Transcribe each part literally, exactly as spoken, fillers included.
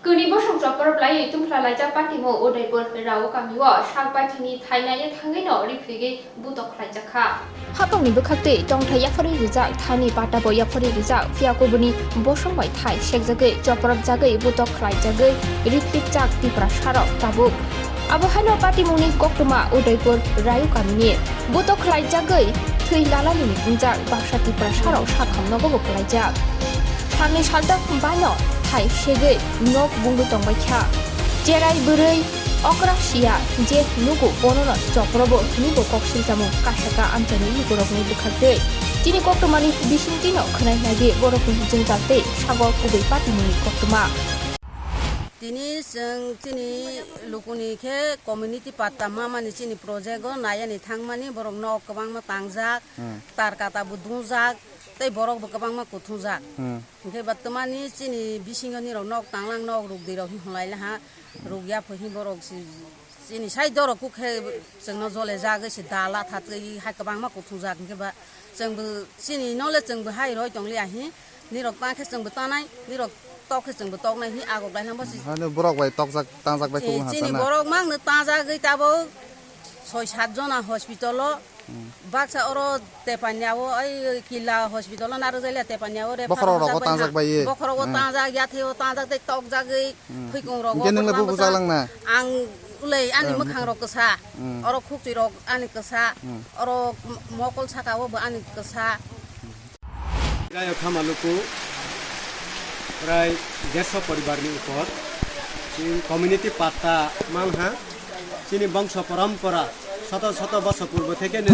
Tuni bosong chopor blaiwi tungphla laijak patimung Udaipur Rao kamio sak baithangni thai naiya thangwino riphwigwi butok khlaijak kha. Hapangni bwkhaktwi tongthai yapharwi rijak, thani patabo yapharwi rijak, phiya kubuni bosong bai thai sekjagwi, chopropjagwi, butok khlaijagwi, riphlikjak Tiprasarok tabuk. Abo haino patimungni koktwma Udaipur Rayu kamini. Butok khlaijagwi thwi lalalini wngjak baksa Tiprasarok sakhamnogo bo kwlaijak. Salni saldak baino thai segwi nok bungwi tongbaikha. Cherai bwrwi okra siya je nugo bonono chopro bo hwnwi bo kok silchamung kasaka amchaini lukurokni bwkhaktwi. Chini koktwmani bisingtwino khwnai naidi borokni jwngjal tei sagor kubui patimungni koktwma. Tini chwng chini lukuni khe community patta mamani chini project o nayani thangmani borok nok kwbangma tangjak, Hmm. Tar kata bo dungjak, tei borok bo kwbangma kuthungjak. Hmm. Hinkhe ba twmani chini bisingo nirok nok tanglang nok rukdi rok hinlai laha, rukya pho hin borok si chini side o rok kuk khe chwngno jole jagwi se dala thatwi hai kwbangma kuthungjak hinkhe ba chwngbo chini nole chwngbo hai roi tong liya hi. Nirok ta khe chwngbo tanai, nirok tok khe chwngbo toknai hi agok lai hwnba si. Hano borok bai tokjak, tangjak bai Chini, kubun chini hatana. Borok mangno tangjagwi tabok soi sat jona hospital o. Hmm. Baksa oro Tepanya o, ai Killa hospital o narwk jai le Tepanya o refer Bokhorok rogo hwnjak bai tangjak ha. Bai ye. Bokhorok o Hmm. Tangjak, yathai o tangjak tei tokjagwi Hmm. Thwikung rogo Hingke nwngle bwtlang bo bwtlang. Bwchak lang na? Ang ulei ani Hmm. Mwkhang rok kwsa. Hmm. Oro khukti rok ani kwsa. Hmm. Oro m-, mokol saka o bo ani kwsa. Gayok Hamaluku, prai derso poribar ni upor, chini community patta manha, chini bongso parampara, soto soto bosor purbo theke no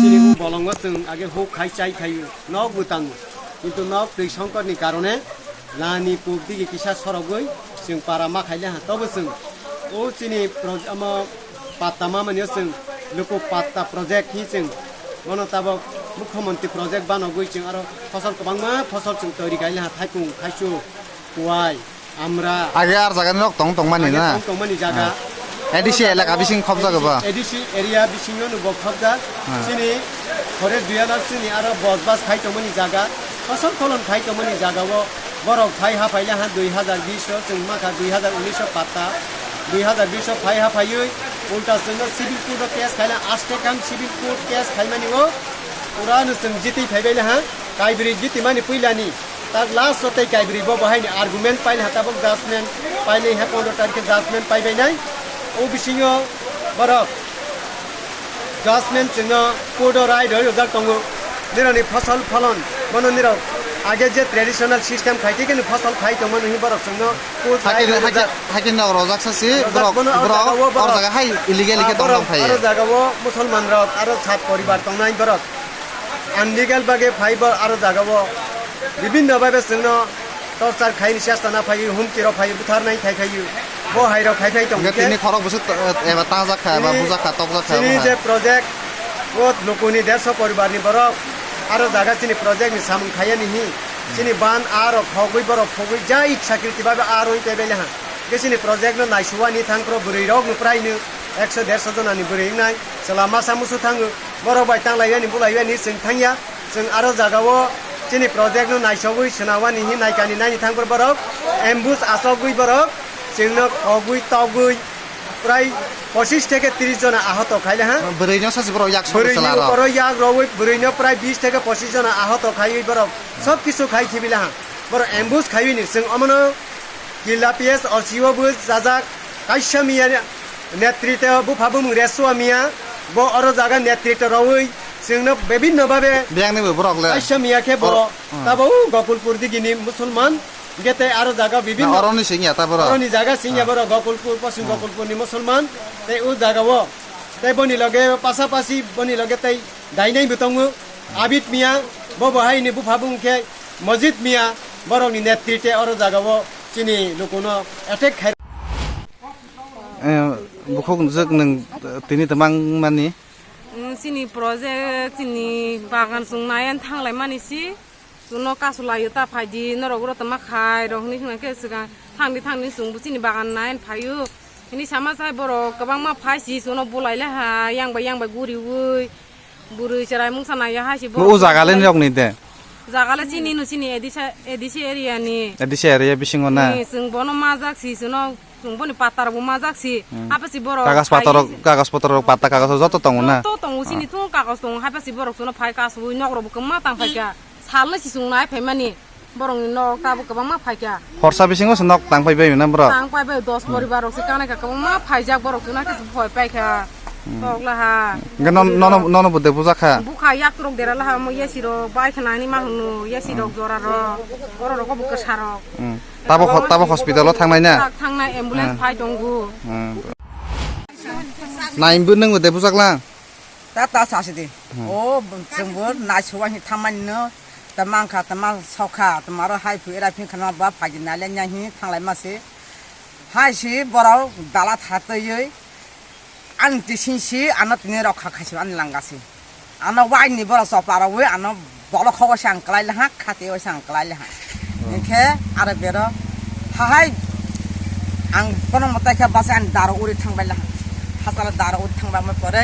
chini u bolongo chwng age huk khai chai khai nok bo tango, kintu nok twi songkor ni karone lani puk digi kisa sorogwi chwng para ma khaile ha, tobo chwng o chini pro-, omo patta mamani o chwng luku patta project hi chwng bono tabok mukhyamantri project banogwi chwng aro phosol kwbangma phosol chwng toiri khaile ha, thaikung, thaichuk, kuwai, amra. Age ar jaga nok tong tongmani Age na? Tong tongmani jaga. Ah. A D C elaka bising khobjak ba? A D C area bisingo no bo khobjak. Ah. Chini forest duyana chini aro bos bas khai tongmani jaga, phosol pholon khai tongmani jaga o borok phai ha phaile ha dui hazar bish o chwng makha dui hazar unis o patta, dui hazar bish o phai ha phaiwi ulta chwngno civil court o case khaina, aste kam civil court case khaimani o pura no chwng jitwi phaibaile ha, kaibrwi jitwi mani puilani. Tak last o tei kaibrwi bo bo haini argument paile ha tabok judgment paile ha pondro tarikhe judgment paibainai. O bisingo borok judgment chwngno court o rai roi rojak tongo. Nirokni phosol pholon bono nirok age je traditional system khai thikhe ni phosol khai tongmani hwnwi borok chwngno court rai Hakhe, roi hakhe, rojak. Hakhe nok rojak sasi Rojak borok, bono o borok jaga o or borok. Jaga hai illegal Ah, khe borok tongtong phai. Aro jaga o Musulman rok aro sat poribar tongnai borok. Unlegal bagwi phai bo aro jaga o bibhinno bhabe chwngno torchar khaini chesta na phaiwi, humki rok phaiwi, butharnai khai phaiwi, bo hai rok khai phai tong Hwnkhe khe tini khorok bwswk, eh, eba tangjak kha, eba tini, bujak kha, tokjak kha, tini obo hai. Je project o lukuni derso poribar ni borok aro jaga chini project ni samung khaiya ni hi chini ban a rok khogwi borok khogwi jai sakilti babe a roi tebele ha. Hwnkhe chini project no naisuwani thang pro bwrwi rok no prai no ekso derso jona ni bwrwi wngnai chwla masa musu thango. Borok bai tanglaiya ni bulaiya ni chwng thangya. Chwng aro jaga o chini project no naisogwi swnawani hin naikani naini thangphru borok ambush asogwi borok chwngno khogwi togwi prai pochis theke tris jona ahoto khaile ha. Bwrwi no sachi borok yak sogwi Bwrwi chwla ni rok. Uporo yak rogwi bwrwi no prai bis theke pochis jona ahoto khaiwi borok sob kisu khai thibila ha. Borok ambush khaiwi ni chwng omono Killa P S O C o bo sajak, kaisa miya netrito bupha bumung Resua miya, bo oro jaga netrito rawi, chwngno bibhinno babe Biyang ni bo borok le. Kaisa miya khe bo Or-, hmm. Tabo u Gokulpur digini Musulman, hingke tei aro jaga bibhinno Na, oroni singya ta borok? Oroni jaga singya Ah. Borok Gokulpur, Poschim Hmm. Gokulpurni Musulman, tei o jaga o, tei boni loge pasapasi boni loge tei dainai bo tongo, Abid miya, bo bo haini bupha bung khe, Mojit miya borokni netrite oro jagao chini lukuno attack khai. Eh, bukhuk nwng tini twmang mani. Mm, chini project, chini bagan chwng naiyan thanglai mani si, chwngno kasu laio ta phaidi, norok oro tama khai rok hinwi khna khe swkang thangdi thangdi chwngbo chini bagan naiyan phaio. Hini sama sai borok kwbangma phai si, chwngno bulai le ha, yang bai yang bai guriui. Bwrwi chwrai mungsa naiya hai se. O jaga le nirok ni de? Jagale chini no chini A D C, A D C area ni. A D C area bisingo na? Ni, chwng bono majak si, chwngno, chwng boni patta rok bo majak si. Hmm. Hapasi borok Kagas patta rok, phai kagas patta rok, patta kagas rok joto tongo na? Joto tongo, chini Ah. thung kagas tongo, hapasi borok chwngno phai kasui nok rok bo kwbangma tang phaikha. Salnwi si chwng nai phaimani. Borokni nok tabuk kwbangma phaikha. Horsa bisingo se nok tang phai bai na borok? Tang phai bai, dos Hmm. poribar rok se kanai kha, kwbangma phaijak borok chwngno khe se phoi paikha. Hmm. Tokla ha. Hwnkhe non-, nono, nono bo de bujak kha? Bukha yak rok dera laha mo yesi rok bai khnani ma hwnnw yesi rok Hmm. jora rok. Borok rok bo kwsa rok. Hmm. Tabo ho-, tabo hospital o thangnai na? Tak thangnai ambulance Hmm. phai tongo. Hmm. Nai bo nwng bo de bujak lang? Ta ta sa si di. Hmm. O chwng bo nai suwa hi thangnai no. Tama wngkha, tama sokha, tama ro hai phi era phi khana ba phai di nai le nya hi thanglai ma se. Hai si borok dala thatwi ani tising si ano tini rokha khaisi ani langa si. Ano waini borok chopla rogwi ano bolok hogo se ang kwlai laha, khati o se ang kwlai laha. Oh. Hinkhe aro bero hahai ang kono mwtai khe bachai ani daro uri thangbai laha. Hachalo daro uri thangbai ma pore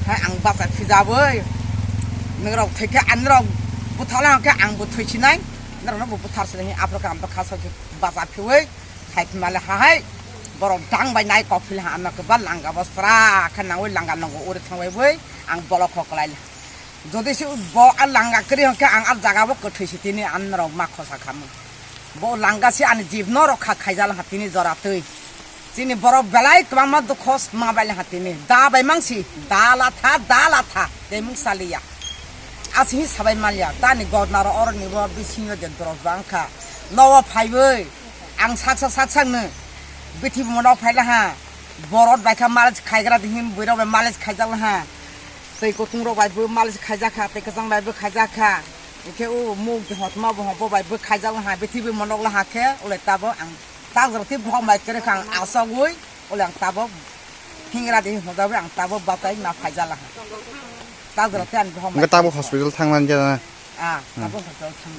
hai ang bachai phijabwi. Nwrok thwi khe ani rok buthala khe ang bo thwi sinai. Norokno bo buthar sinai aphuru khe ang bwkha sokhe bacha phiwi khai phimale hahai borok dang bai nai kok phil ha ano kwbal langa bo sra khe nangwi langa nongo uri thangbai bwi ang bolok kho kwlai le. Jodi se bo a langa kwrwi hwnkhe ang a jaga bo kwthwi si tini ang norok ma khosa khamu. Bo langa se ani jib no rokha khaijal ha tini jora twi. Chini borok belai kwbangma dukho ma bai le ha tini. Da bai mangsi, da latha, da latha, tei mung saliya. Asing hi sabai maliya, tani godna ro oroni bo bisingo je doros bang kha. Nowo phaiwi, ang saksa saksa no, bithi bo no phai laha. Borok bai kha malis khaigra di hin, bwrok bai malis khaijak laha. Tei kutung rok bai bo malis khaijak kha, tei kwchang bai bo khaijak kha. Ikhe o muk hotma bo bo bai bo khaijak laha, bithi bo monok laha khe, ulai tabo ang tak jora tei bohok mai kwrwi kha ang asogwi. Ole ang tabok hingra di hwnjawi ang tabok bachai ma phaijala ha. Tajra te ang bohok Hwnkhe tabok hospital thangna jana. Ah, Hmm. tabok hospital thang.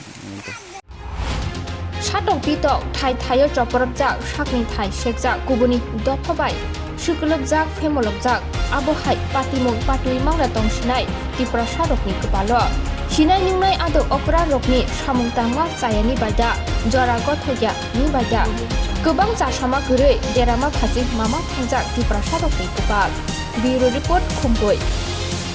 Sadok pitok thai thaio choporokjak, sakni thai sekjak, kubuni dopha bai swkwlwkjak, phemolokjak. Abo hai patimung patwi mangra tong sinai Tiprasa rokni kwpalo. Sinai nungnai adok okra rokni samung tangma chayani baida, jora gothokya ni baida. Kwbang chasama kwrwi derama phasing mama thangjak Tiprasa rokni kwpal. Bureau Report, Khumpui.